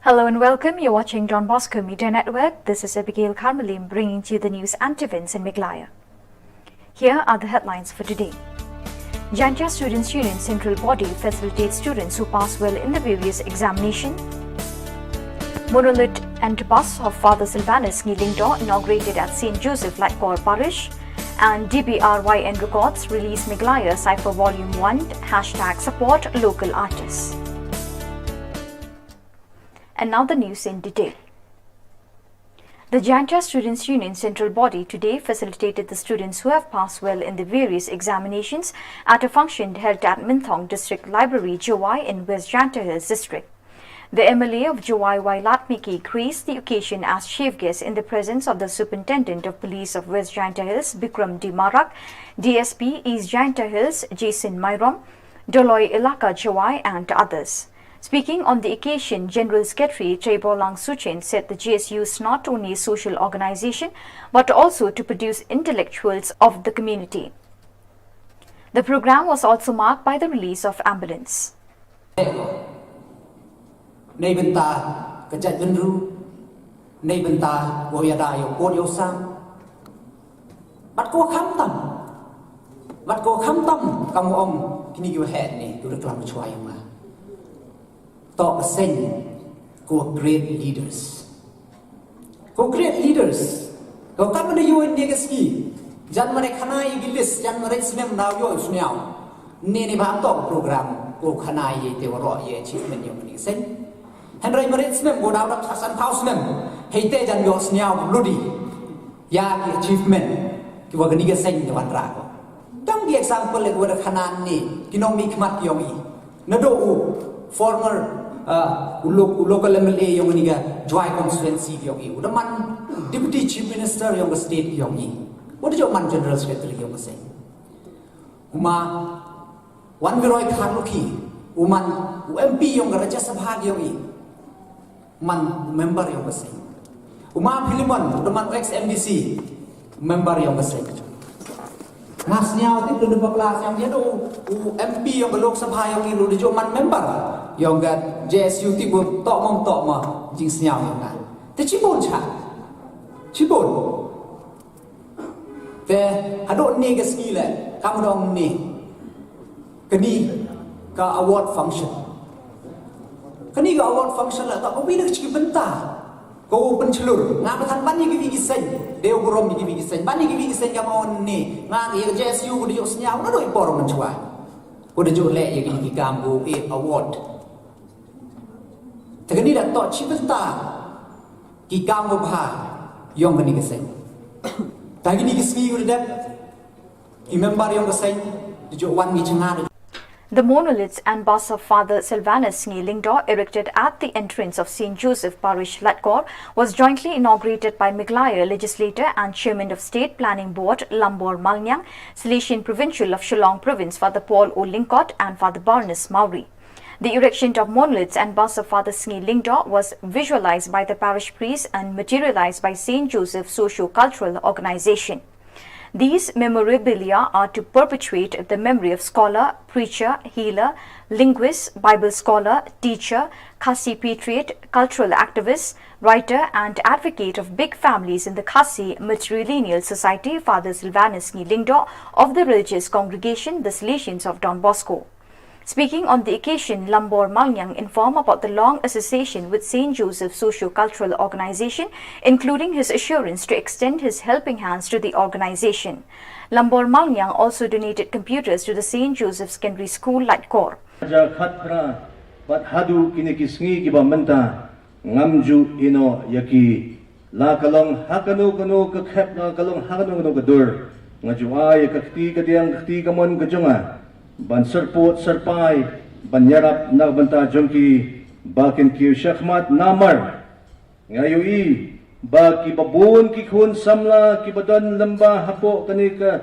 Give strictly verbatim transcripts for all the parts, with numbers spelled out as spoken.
Hello and welcome. You're watching Don Bosco Media Network. This is Abigail Karmalim bringing to you the news and events in Meghalaya. Here are the headlines for today. Jaintia Students Union Central Body facilitates students who pass well in the various examination. Monolith and bust of Father Silvanus Ngi Lyngdoh inaugurated at Saint Joseph Laitkor Parish. And D B R Y N Records release Meghalaya Cypher Volume one, hashtag support local artists. And now the news in detail. The Jaintia Students Union Central Body today facilitated the students who have passed well in the various examinations at a function held at Mynthong District Library, Jowai in West Jaintia Hills District. The M L A of Jowai Wailadmiki graced the occasion as chief guest in the presence of the Superintendent of Police of West Jaintia Hills, Bikram D Marak, D S P East Jaintia Hills, Jason Myrom, Doloi Elaka Jowai and others. Speaking on the occasion, General Secretary Treiborlang Suchen said the J S U is not only a social organization but also to produce intellectuals of the community. The program was also marked by the release of ambulance. Nei bynta ka jaitbynriew, nei bynta u ïada ïa u pud ïa u sam. Bad ko khamtam, bad ko khamtam kam ong kine ki waheh ne ki reklam chwa ïa nga. To ka seng ko create leaders. Ko create leaders. Ko kam da ïoh ne ka ski. Jan mare khana ïa ki list, jan mare snem daw ïoh sniaw. Ne ne ba to program ko khana ïa te waro ïa achievement ïa ni seng. Hynrei mare snem ko daw da khasan thaw snem. Hei te jan ïoh sniaw ludi. Ïa ki achievement ki wa kani ka seng ni wan ra ko. Tang ki example le ko da khana ne ki nong mi khmat ki ong i. Naduh u former uh, u, lo, u local M L A ïong ni ka Jowai constituency ïong i. U da man deputy chief minister ïong ka state ïong i. U da jong man general secretary ïong ka state. U ma wan viroi khan lukhi. U man u M P ïong ka Rajya Sabha ïong i. Man member ïong ka state. U ma Philemon u da man ex M D C member ïong ka state. Nga sniaw ti pyndu bakla sniaw ïa do u M P ïong ka Lok Sabha ïong i lu di jo man member ïong ka J S U ti bu tok mong tok ma jing sniaw ïong nga. Te chibun cha. Chibun. Te hadok ni ka ski le kam dong ni. Kani ka award function. Kani ka award function la ta ko wi da chibenta. Ko u pynchlur nga ba than ban ïa kiwi ki seng. Dei u burom ïa kiwi ki seng ban ïa kiwi ki seng ka mon ni nga ïa J S U ko dei u sniaw na doi por mynchwa. Ko dei u leh ïa kiwi ki kam ko e award. Te kani da to chi bynta ki kam ko bha ïong kani ka seng. Ta kini ki sngi u dep ki member ïong ka seng dei u wan ngi chynga. The monoliths and bust of Father Silvanus Ngi Lyngdoh, erected at the entrance of Saint Joseph Parish, Laitkor, was jointly inaugurated by Meghalaya Legislator and Chairman of State Planning Board, Lambor Malnyang, Salesian Provincial of Shillong Province, Father Paul O Lyngkot, and Father Barnes Mawrie. The erection of monoliths and bust of Father Sngi Lyngdoh was visualized by the parish priest and materialized by Saint Joseph Socio-Cultural Organization. These memorabilia are to perpetuate the memory of scholar, preacher, healer, linguist, Bible scholar, teacher, Khasi patriot, cultural activist, writer, and advocate of big families in the Khasi matrilineal society, Father Silvanus Ngi Lyngdoh of the religious congregation, the Salesians of Don Bosco. Speaking on the occasion, Lambor Malnyang informed about the long association with Saint Joseph Socio-Cultural Organization, including his assurance to extend his helping hands to the organization. Lambor Malnyang also donated computers to the Saint Joseph Secondary School, Laitkor. Hajar khatphra, bad haduh kine ki sngi kiba mynta, ngam ju ïehnoh ïa ki. La ka long ha kano kano ka khep, la ka long ha kano kano ka dur, nga ju ai ïa ka kti kadiang, ka kti kamon ka jong nga ban syrpud syrpai, ban ïarap na ka bynta jong ki ba kin kiew shakhmat. Namar nga ïohi ba kiba bun ki khun samla kiba don lem bad hapoh kane ka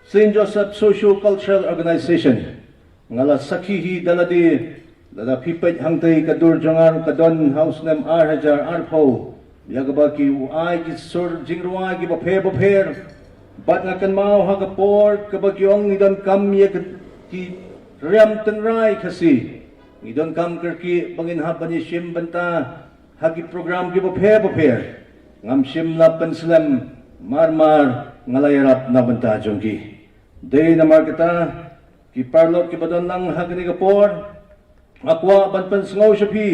Saint Joseph Socio-Cultural Organization, nga la sakhi hi da lade, lada phi peit hangtei ka dur jong nga ruh ka don ha u snem ar hajar arphew, ïa kaba ki u ai ki sur jingrwai kiba pher bapher. Bad nga kynmaw ha ka por kaba ki ong ngi donkam ïa ki riam tynrai Khasi. Ngi donkam kyrkieh ba ngin hap ban ïashim bynta ha ki program kiba pher bapher. Ngam shym la pynslem, mar mar nga la ïarap na bynta jong ki. Dei namar kata, ki paralok kiba don lang ha kane ka por, nga kwah ban pynsngew sha phi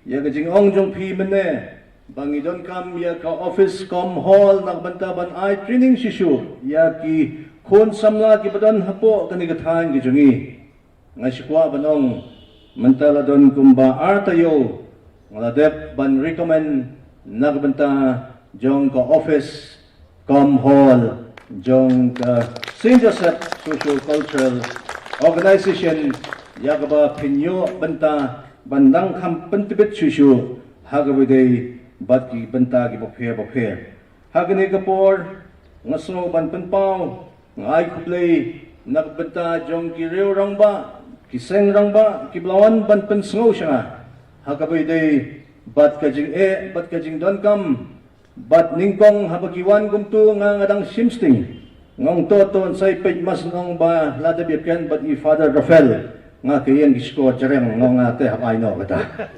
ïa ka jingong jong phi mynne, ba ngi donkam ïa ka office cum hall na ka bynta ban ai training shisha ïa ki khun samla kiba don hapoh kane ka thaiñ ka jong ngi. Nga shu kwah ban ong, mynta la don kumba ar taïew nga la dep ban recommend na ka bynta jong ka office cum hall jong ka Saint Joseph Socio Cultural Organization, ïa kaba phin ïoh bynta ban dang kham pyntbit shuh shuh ha kaba ïadei bad ki bynta kiba pher bapher. Ha kane ka por nga sngew ban pynpaw, nga ai khublei na ka bynta jong ki riew rangbah, ki seng rangbah kiba la wan ban pynsngew sha nga ha kaba ïadei bad ka jingeh bad ka jingdonkam. Bad nyngkong haba ki wan kumta nga, nga dang shim sting. Nga ong to to, sa ïa peit, mas nga ong ba la dep ïa kren bad i Father Raphael, nga ka ïeng ki shkor jreng, nga ong nga te hap ai noh kata.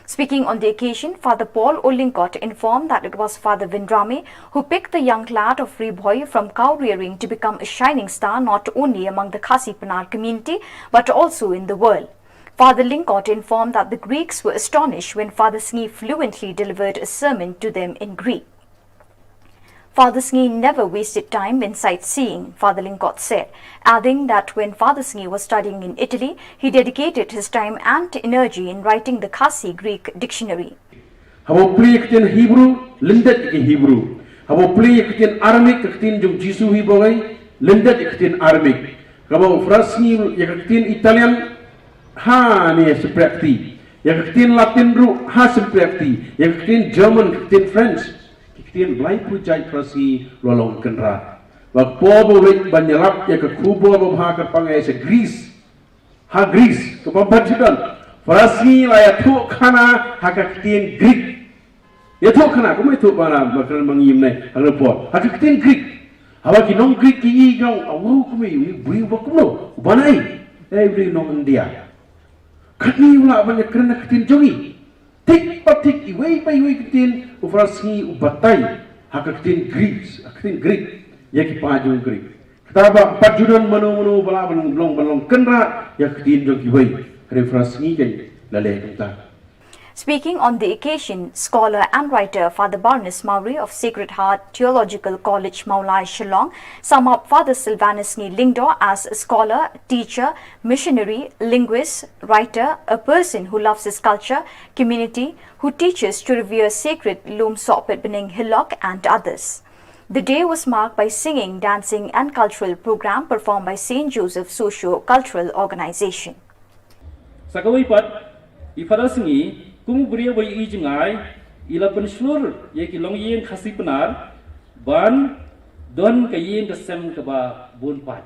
Speaking on the occasion, Father Paul Olyngkot informed that it was Father Vindrame who picked the young lad of Ri Bhoi from cow rearing to become a shining star not only among the Khasi Pnar community but also in the world. Father Lyngkot informed that the Greeks were astonished when Father Sngi fluently delivered a sermon to them in Greek. Father Sngi never wasted time in sightseeing, Father Lyngkot said, adding that when Father Sngi was studying in Italy, he dedicated his time and energy in writing the Khasi Greek dictionary. Haba u plie ïa ka ktien Hebru, lyndet ïa ka Hebru. Haba u plie ïa ka ktien Aramik, ka ktien jong u Jisu hi bogei, lyndet ïa ka ktien Aramik. Haba u Father Sngi ïa ka ktien Italian, ha ne shympriahti. Ïa ka ktien Latin ruh ha shympriahti. Ïa ka ktien German, ka ktien French, ki ktien ba laiphew jait u Father Sngi u la long kynrad. Ba ka por ba u leit ban ïalap ïa ka khubor babha kyrpang ïa sha Greece, ha Greece, kaba bad ju don, u Father Sngi u la ïathuhkhana ha ka ktien Greek. Ïathuhkhana, kumno ïathuh ba la, ba kren ma ngi mynne ha kane ka por, ha ka ktien Greek. Haba ki nong Greek ki ïohi, ki ong, aw, kumne, une u briew uba kumno, uba naei? Ei, u dei u nong India. Katne u lah ban ïakren ha ka ktien jong ngi? Thik pa thik, iwei pa iwei ka ktien u Father Sngi u batai ha ka ktien Greek, ha ka ktien Greek ïa ki paid jong u Greek. Kata ba ym pat ju don mano mano ba lah ban long, ban long kynrad ïa ka ktien jong kiwei. Hynrei u Father Sngi keiñ u la leh kumta. Speaking on the occasion, scholar and writer Father Barnes Mowry of Sacred Heart Theological College, Mawlai, Shillong, sum up Father Silvanus Sngi Lyngdoh as a scholar, teacher, missionary, linguist, writer, a person who loves his culture, community, who teaches to revere sacred Lum Sohpit Bneng Hilok and others. The day was marked by singing, dancing and cultural program performed by Saint Joseph Socio-Cultural Organization. Sa kawei pat, i Father Sngi, kum u briew ba ïohi jngai, i la pynshlur ïa ki longïing Khasi Pnar ban don ka ïing ka sem kaba bun paid.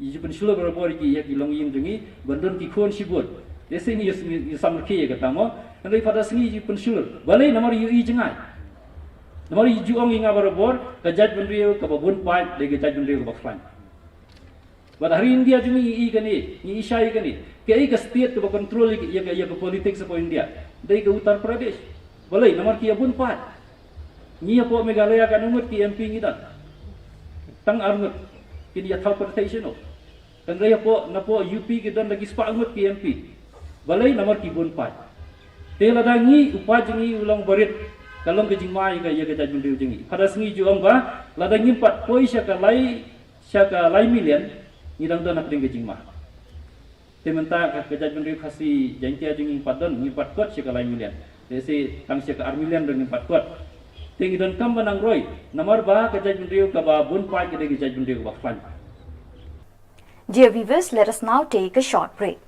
I ju pynshlur barabor ïa ki, ïa ki longïing jong ngi ban don ki khun shibun. Te sngi ïa, ïa samrkhie ïa kata mo. Hynrei Father Sngi i ju pynshlur. Balei? Namar i ïohi jngai. Namar i ju ong ïa nga barabor, ka jaitbynriew kaba bun paid dei ka jaitbynriew kaba khlaiñ. Bad ha ri India jong ngi ngi i kane, ngi i shai kane. Kaei ka state kaba control ïa ka, ïa ka, ïa ka politics hapoh India? Dei ka Uttar Pradesh. Balei? Namar ki ïa bun paid. Ngi hapoh Meghalaya katno ngut ki M P ngi don? Tang ar ngut. Kin ïa thaw pyrthei shano? Hynrei hapoh, napoh U P ki don da ki spah ngut ki M P. Balei? Namar ki bun paid. Te lada ngi, u paid jong ngi u long barit, ka long ka jingma ïa ka, ïa ka jaitbynriew jong ngi. Father Sngi ju ong ba lada ngim pat poi sha ka lai, sha ka lai million, ngi dang don ha pdeng ka jingma. Te mynta ka, ka jaitbynriew Khasi Jaiñtia jong ngi ngim pat don, ngim pat kot sha ka lai million. Te shi tang sha ka ar million ruh ngim pat kot. Te ngi donkam ban nang roi, namar ba ka jaitbynriew kaba bun paid ka dei ka jaitbynriew kaba khlaiñ. Dear viewers, let us now take a short break.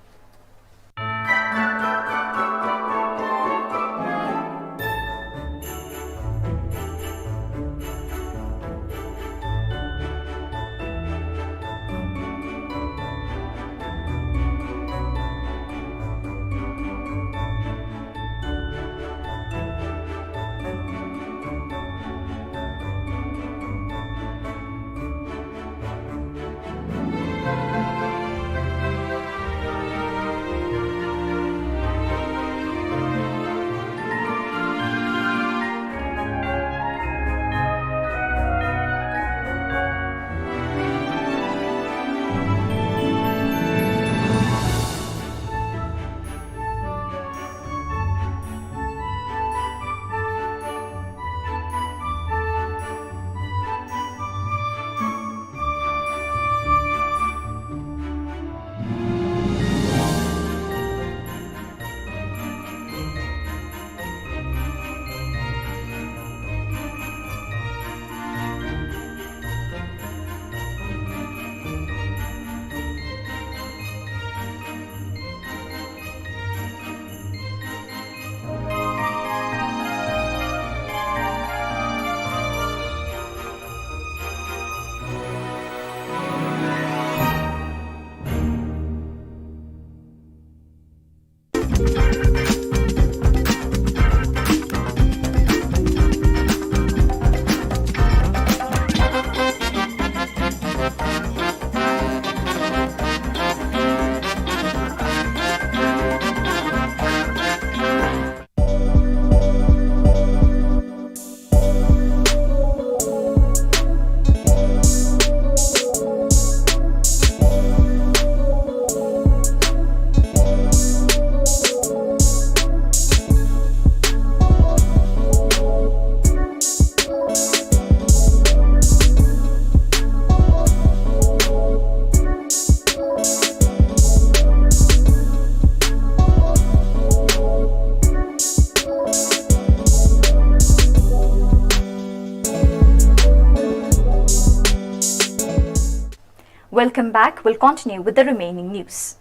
Welcome back. We'll continue with the remaining news.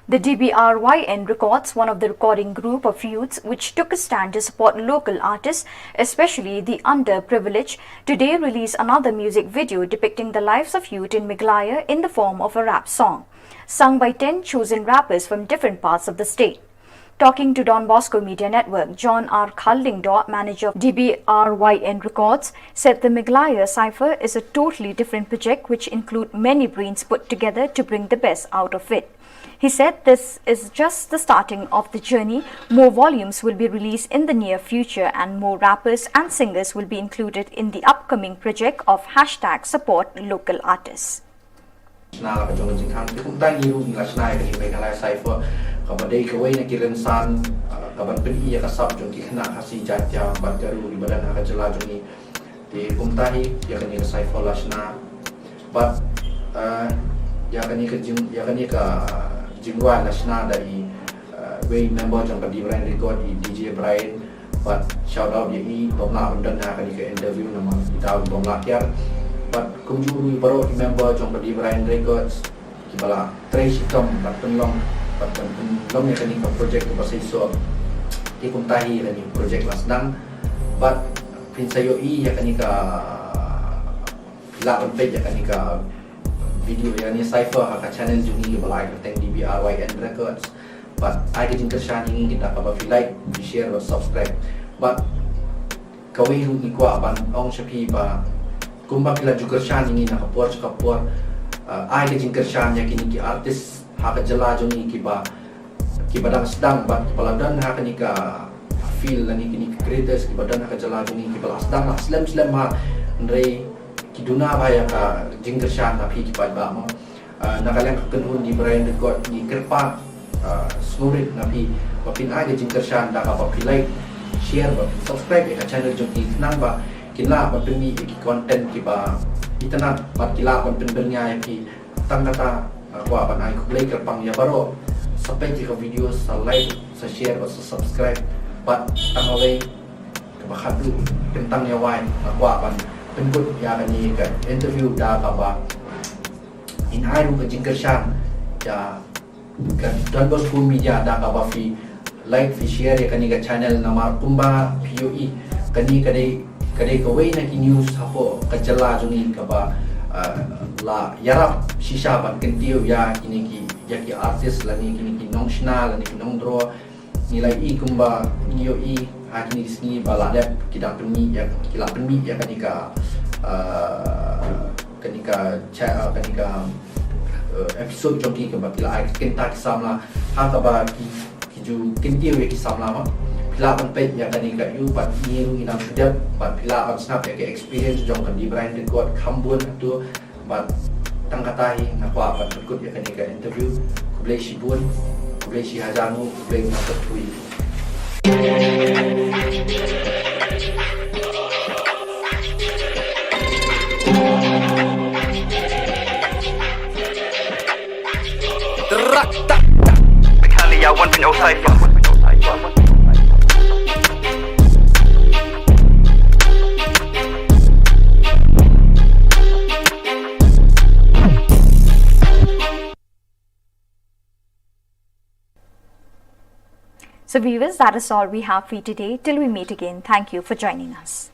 The D B R Y N Records, one of the recording group of youths which took a stand to support local artists, especially the underprivileged, today released another music video depicting the lives of youth in Meghalaya in the form of a rap song, sung by ten chosen rappers from different parts of the state. Talking to Don Bosco Media Network, John R Khal Lyngdoh, manager of D B R Y N Records, said the Meghalaya Cypher is a totally different project which include many brains put together to bring the best out of it. He said this is just the starting of the journey. More volumes will be released in the near future and more rappers and singers will be included in the upcoming project of hashtag support local artists. Shna la ka jong ka jingkhang. Te kumta ngi ruh ngi la shna ïa kane ka Meghalaya Cypher kaba dei kawei na ki rynsan, ah, kaban pyni ïa ka sap jong ki khynnah Khasi Jaiñtia bad Garo kiba don ha ka jylla jong ngi. Te kumta hi ïa kane ka Cypher la shna. Bad, ah, ïa kane ka jing, ïa kane ka jingrwai la shna da i, ah, wei member jong ka D B R Y N Record, i D J Brian. Bad shout out ïa i bym lah ban don ha kane ka interview namar i daw bym lah hiar. Bad kumjuh ruh ïa baroh ki member jong ka D B R Y N Records kiba la trei shitom bad pynlong, bad ban pynlong ïa kane ka project kaba seisoh. Te kumta hi ïa kane ka project la sdang. Bad phin sa ïohi ïa kane ka, lah ban peit ïa kane ka video ïa kane Cypher ha ka channel jong ngi kaba la ai kyrteng D B R Y N Records. Bad ai ka jingkyrshan ïa ngi da kaba phi like, phi share bad subscribe. Bad kawei ruh ngi kwah ban ong sha phi ba kumba phi la ju kyrshan ïa ngi na ka por sha ka por, ah, ai ka jingkyrshan ïa kine ki artist ha ka jylla jong ngi kiba, kiba dang sdang bad kiba la don ha kane ka field lane kine ki creators kiba don ha ka jylla jong ngi kiba la sdang la slem slem ha, hynrei ki duna bha ïa ka jingkyrshan na phi ki paidbah mo. Ah, na ka liang ka kynhun D B R Y N Record ngi kyrpad, ah, sngewrit na phi ba phin ai ka jingkyrshan da kaba phi like, share bad subscribe ïa ka channel jong ngi khnang ba kin lah ban pynmih ïa ki content kiba itynnat bad ki lah ban pynbyrngia ïa phi. Tang kata nga kwah ban ai khublei kyrpang ïa baroh. Sa peit ïa ka video, sa like, sa share bad sa subscribe. Bad tang kawei kaba khatduh, kyntang ïa wai nga kwah ban pynkut ïa kane ka interview da kaba in ai ruh ka jingkyrshan ïa ka Don Bosco Media da kaba phi like, phi share ïa kane ka channel namar kumba phi ïohi kane ka dei, ka dei kawei na ki news hapoh ka jylla jong ngi kaba, ah, la ïarap shisha ban kyntiew ïa kine ki, ïa ki artist lane kine ki nongshna lane ki nongdro. Ngi la ïohi kumba ngi ïohi ha kine ki sngi ba la dep ki dang pynmih ïa, ki la pynmih ïa kane ka, ah, kane ka cha-, ah, kane ka, eh, episode jong ki kaba ki la ai kynta ki samla ha kaba ki, ki ju kyntiew ïa ki samla ma. Phi lah ban peit ïa kane ka ïu bad ngi ruh ngi nang shu dep bad phi lah ban sngap ïa ka experience jong ka D B R Y N Record kham bun hato. Bad tang kata hi nga kwah ban pynkut ïa kane ka interview. Khublei shibun, khublei shihajar nguh, khublei u nongkyrthuh. Trak, tak, tak. Kali ya one point oh Cypher. So viewers, that is all we have for you today. Till we meet again, thank you for joining us.